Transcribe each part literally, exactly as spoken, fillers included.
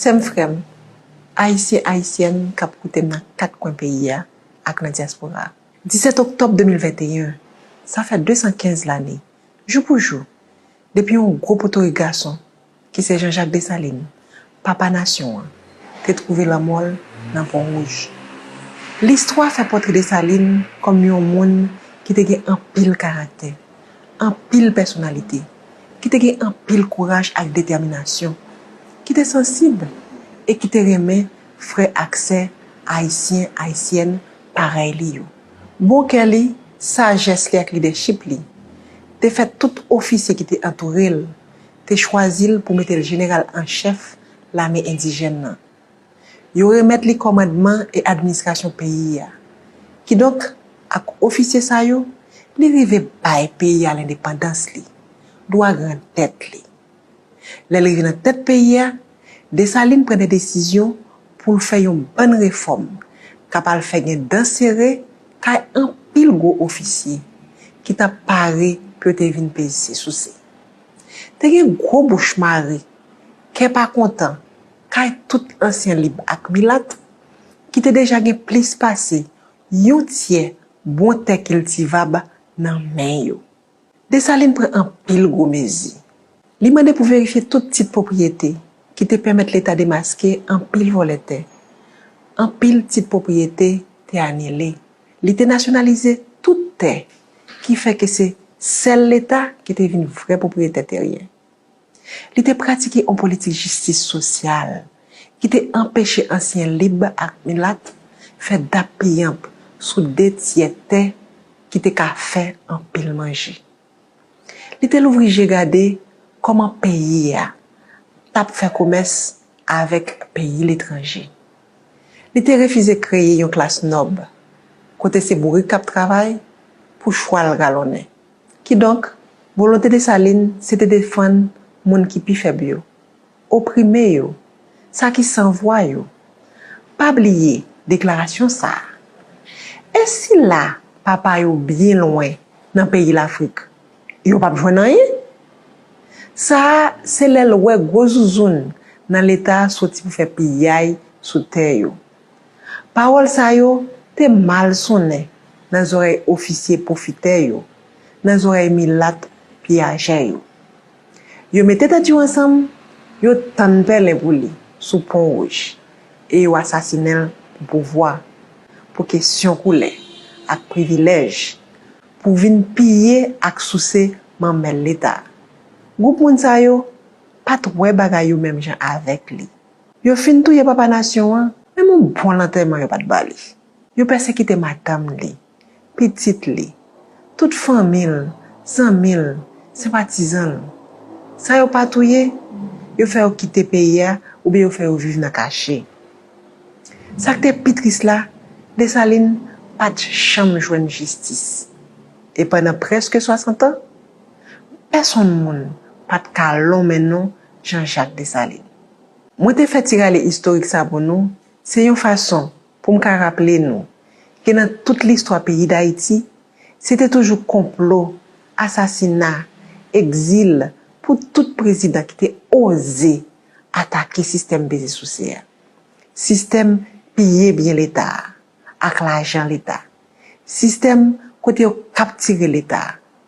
Sè m, frè m, Ayisyen, Ayisyèn k ap koute m nan kat kwen peyi a ak nan dyaspora a. Disèt oktòb de mil venteyen, sa fè de san kenz lane, jou pou jou, depi yon gwo potorik gason, ki se Jean-Jacques Dessalines, papa nasyon an, te twouve lanmò l nan Pon Wouj. Listwa fè pòtre Dessalines kòm yon moun ki te gen anpil karaktè, anpil pèsonalite, ki te gen anpil kouraj ak detèminasyon, ki te sansib e ki te renmen frè ak sè ayisyen, ayisyèn parèy li yo. Bon kè li, sajès li ak lidèchip li te fè tout ofisye ki te antoure l te chwazi l pou mete l jeneral an chèf lame endijèn nan. Yo remèt li kòmandman e administrasyon peyi a. Kidonk, ak ofisye sa yo, li rive bay peyi a lendepandans li, dwa grandèt li. Lè l rive nan tèt peyi a, Desalin pran de desizyon pou l fè yon bann refòm k ap al fè gen dan sere kay anpil gwo ofisye ki t ap pare pou yo te vin peze souse. Te gen gwo bouch mare, kè pa kontan, kay tout ansyen lib ak milat ki te deja gen plis pase yon tyè bon tè kiltivab nan men yo. Desalin pran anpil gwo mezi. Li mande pou verifye tout tit pwopriyete ki te pèmèt Leta demaske anpil vòlè tè. Anpil tit pwopriyete te anile. Li te nasyonalize tout tè, ki fè ke se sèl Leta ki te vin vrè pwopriyetè teryen. Li te pratike yon politik jistis sosyal ki te anpeche ansyen lib ak milat fè dappiyanp sou de tyè tè ki te ka fè anpil manje. Li te louvri je gade kòman peyi a t ap fè komès avèk peyi letranje. Li te refize kreye yon klas nòb, kote se bourik k ap travay pou chwal galonnen. Kidonk, volonte Desalin se te defann moun ki pi fèb yo, oprime yo, sa ki san vwa yo. Pa bliye deklarasyon sa a. E sila papa yo byen lwen nan peyi Lafrik, yo p ap jwenn anyen? Sa a se lè l wè gwo zouzoun nan Leta soti pou fè piyay sou tè yo. Pawòl sa yo te mal sonnen nan zòrèy ofisye pwofitè yo, nan zòrèy milat piyajè yo. Yo mete tèt yo ansanm, yo tann pèlen pou li sou Pon Wouj e yo asasinen l pou pouvwa, pou kesyon koulè ak privilèj, pou vin piye ak souse manmèl Leta. Gwoup moun sa yo pa t wè bagay yo menm jan avèk li. Yo fin touye papa nasyon an, menm yon bon lantèman yo pa t ba li. Yo pèsekite madanm li, pitit li, tout fanmi l, zanmi l, senpatizan l. Sa yo pa touye, yo fè yo kite peyi a oubyen yo fè yo viv nan kache. Sa k te pi tris la, Desalin pa t janm jwenn jistis. E pandan prèske swasant an, pèsonn moun pa t ka lonmen non Jean-Jacques Dessalines. Mwen te fè ti rale istorik sa pou nou, se yon fason pou m ka raple nou ke nan tout listwa peyi Dayiti, se te toujou konplo, asasina, egzil pou tout prezidan ki te oze atake sistèm peze souse a, sistèm piye byen Leta a ak lajan Leta, sistèm kote yo kaptire Leta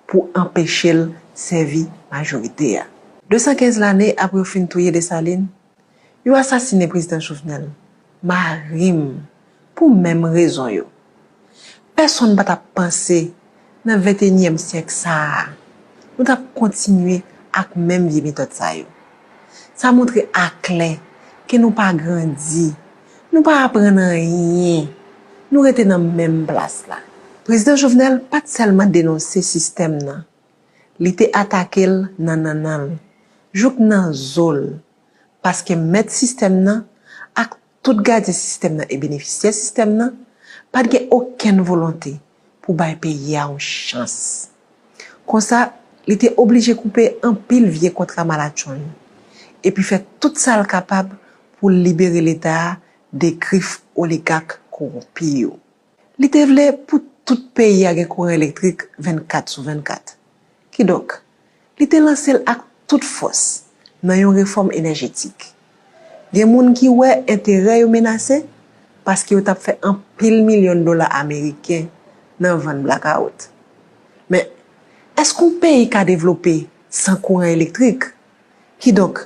pou anpeche l sèvi majorite a. De san kenz lane apre yo fin touye Desalin, yo asasinen Prezidan Jovenel, mari m, pou menm rezon yo. Pèsonn pa t ap panse, nan venteyinyèm syèk sa a, nou t ap kontinye ak menm vye metòd sa yo. Sa montre aklè ke nou pa grandi, nou pa aprann anyen, nou rete nan menm plas la. Prezidan Jovenel pa t sèlman denonse sistèm nan, li te atake l nan nannan l, jouk nan zo l, paske mèt sistèm nan ak tout gadyen sistèm nan e benefisyè sistèm nan pa t gen okenn volonte pou bay peyi a yon chans. Konsa, li te oblije koupe anpil vye kontra malatchong epi fè tout sa l kapab pou l libere Leta a de grif oligak kowonpi yo. Li te vle pou tout peyi a gen kouran elektrik vennkat sou vennkat. Kidonk, li te lanse l ak tout fòs nan yon refòm enèjetik. Gen moun ki wè enterè yo menase paske yo t ap fè anpil milyon dola ameriken nan vann blakawout. Men, èske yon peyi ka devlope san kouran elektrik? Kidonk,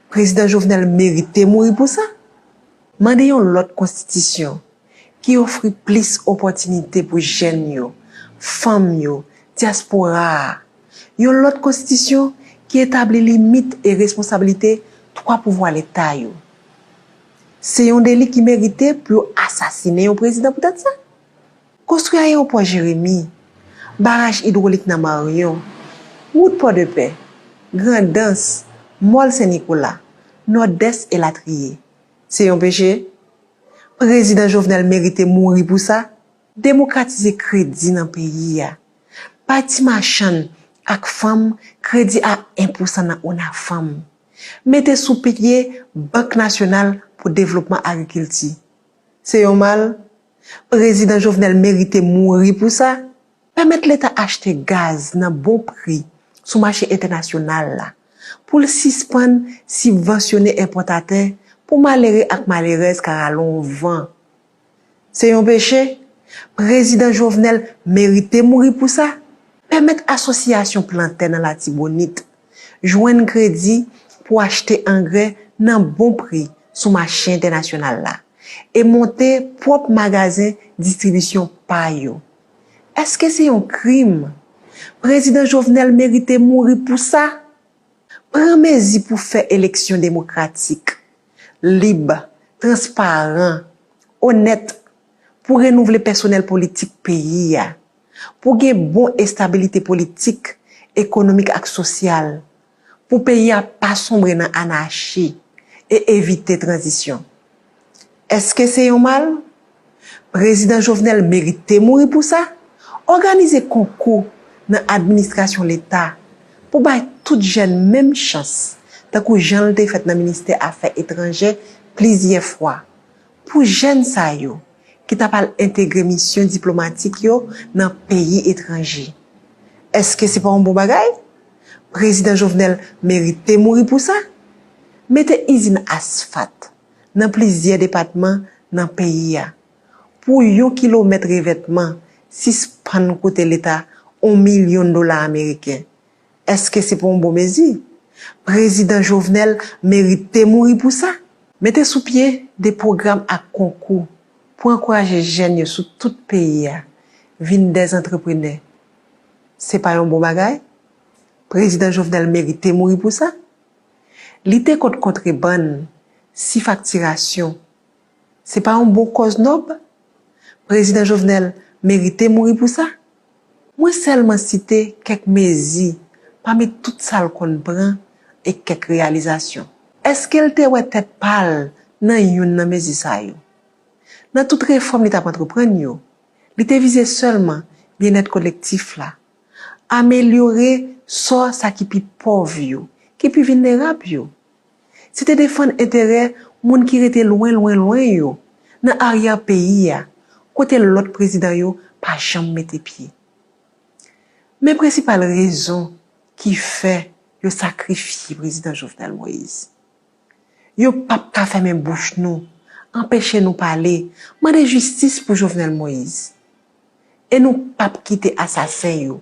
Prezidan Jovenel merite mouri pou sa? Mande yon lòt konstitisyon ki ofri plis opòtinite pou jèn yo, fanm yo, dyaspora a. Yon lòt konstitisyon ki etabli limit e responsablite twa pouvwa Leta yo. Se yon deli ki merite pou yo asasinen yon prezidan poutèt sa? Konstwi ayewopò Jeremi, baraj idwolik nan Maryon, wout Pòdepè, Grandans, Mòl Sen Nikola, Nòdès elatriye. Se yon peche? Prezidan Jovenel merite mouri pou sa? Demokratize kredi nan peyi a. Bay ti machann ak fanm kredi a en pousan nan ONAFAM. Mete sou pye Bank Nasyonal pou Devlopman Agrikilti. Se yon mal? Prezidan Jovenel merite mouri pou sa? Pèmèt Leta achte gaz nan bon pri sou mache entènasyonal la, pou l sispann sibvansyone enpòtatè pou malere ak malerèz ka rale yon van. Se yon peche? Prezidan Jovenel merite mouri pou sa? Pèmèt asosyasyon plantè nan Latibonit jwenn kredi pou achte angrè nan bon pri sou mache entènasyonal la e monte pwòp magazen distribisyon pa yo. Èske se yon krim? Prezidan Jovenel merite mouri pou sa? Pran mezi pou fè eleksyon demokratik, lib, transparan, onèt, pou renouvle pèsonèl politik peyi a, pou gen bon estabilite politik, ekonomik ak sosyal, pou peyi a pa sonbre nan anachi e evite tranzisyon. Èske se yon mal? Prezidan Jovenel merite mouri pou sa? Òganize konkou nan administrasyon Leta pou bay tout jèn menm chans, tankou jan l te fèt nan ministè afè etranjè plizyè fwa, pou jèn sa yo ki t ap al entegre misyon diplomatik yo nan peyi etranje. Èske se pa yon bon bagay? Prezidan Jovenel merite mouri pou sa? Mete izin asfat nan plizyè depatman nan peyi a, pou yon kilomèt revètman sispann koute Leta yon milyon dola ameriken. Èske se pa yon bon mezi? Prezidan Jovenel merite mouri pou sa? Mete sou pye de pwogram ak konkou pou ankouraje jèn yo sou tout peyi a vin dè antreprenè. Se pa yon bon bagay? Prezidan Jovenel merite mouri pou sa? Lite kont kontrebann, sifaktirasyon, se pa yon bon kòz nòb? Prezidan Jovenel merite mouri pou sa? Mwen sèlman site kèk mezi pami tout sa l konn pran e kèk reyalizasyon. Èske l te wè tèt pa l nan youn nan mezi sa yo? Nan tout refòm li t ap antreprann yo, li te vize sèlman byennèt kolektif la, amelyore sò sa ki pi pòv yo, ki pi vilnerab yo. Se te defann enterè moun ki rete lwen, lwen, lwen yo, nan aryè peyi a, kote lòt prezidan yo pa janm mete pye. Men prensipal rezon ki fè yo sakrifye Prezidan Jovenel Moïse. Yo p ap ka fèmen bouch nou, anpeche nou pale, mande jistis pou Jovenel Moïse. E nou p ap kite asasen yo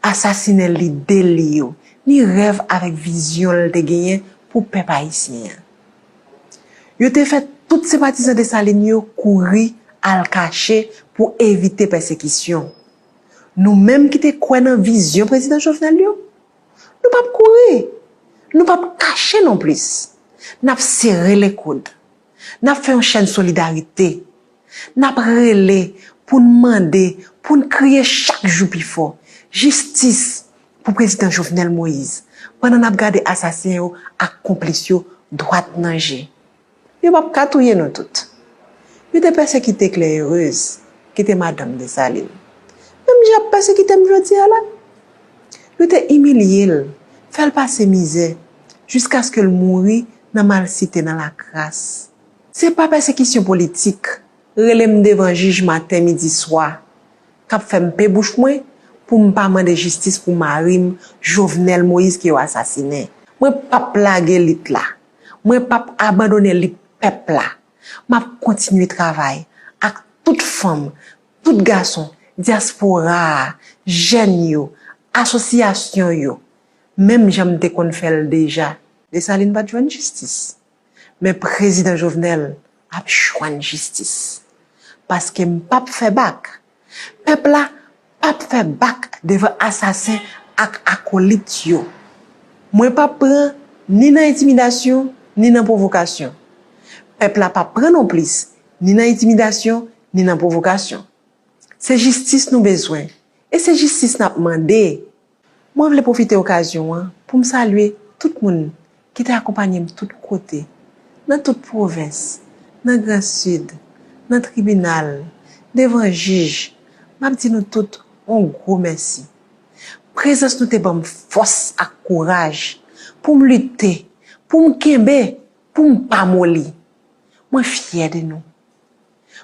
asasinen lide li yo, ni rèv avèk vizyon l te genyen pou pèp ayisyen an. Yo te fè tout senpatizan Desalin yo kouri al kache pou evite pèsekisyon. Nou menm ki te kwè nan vizyon Prezidan Jovenel yo, nou p ap kouri, nou p ap kache nonplis. N ap sere lekoud. N ap fè yon chèn solidarite. N ap rele pou n mande, pou n kriye chak jou pi fò, jistis pou Prezidan Jovenel Moïse, pandan n ap gade asasen yo ak konplis yo dwat nan je. Yo p ap ka touye nou tout. Yo te pèsekite Claire Heureuse, ki te madanm Desalin. Menm jan y ap pèsekite m jodi a la. Yo te imilye l, fè l pase mizè, jiskaske l mouri nan malsite, nan lakras. Se pa pèsekisyon politik, rele m devan jij maten, midi, swa, k ap fè m pe bouch mwen pou m pa mande jistis pou mari m, Jovenel Moïse, ke yo asasinen. Mwen p ap lage lit la. Mwen p ap abandone lit pèp la. M ap kontinye travay ak tout fanm, tout gason, dyaspora a, jèn yo, asosyasyon yo, menm jan m te konn fè l deja. Desalin pa t jwenn jistis. Men Prezidan Jovenel ap jwenn jistis. Paske m p ap fè bak. Pèp la p ap fè bak devan asasen ak akolit yo. Mwen p ap pran ni nan entimidasyon, ni nan pwovokasyon. Pèp la p ap pran nonplis, ni nan entimidasyon, ni nan pwovokasyon. Se jistis nou bezwen, e se jistis n ap mande. Mwen vle pwofite okazyon an pou m salye tout moun ki te akonpanye m tout kote, nan tout pwovens, nan Gran Sid, nan tribinal, devan jij. M ap di nou tout yon gwo mèsi. Prezans nou te ban m fòs ak kouraj pou m lite, pou m kenbe, pou m pa moli. Mwen fyè de nou.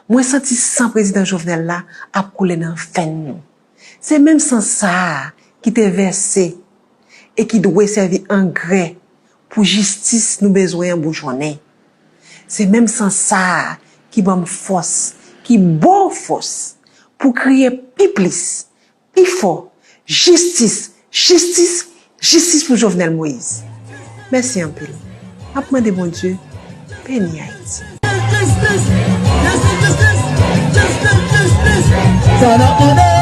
Mwen santi san Prezidan Jovenel la ap koule nan venn nou. Se menm san sa a ki te vèse e ki dwe sèvi angrè pou jistis nou bezwen an boujonnen. Se menm san sa a ki ban m fòs, ki ba w fòs pou kriye pi plis, pi fò, jistis, jistis, jistis pou Jovenel Moïse. Mèsi anpil. M ap mande Bondye beni Ayiti. Sa n ap mande.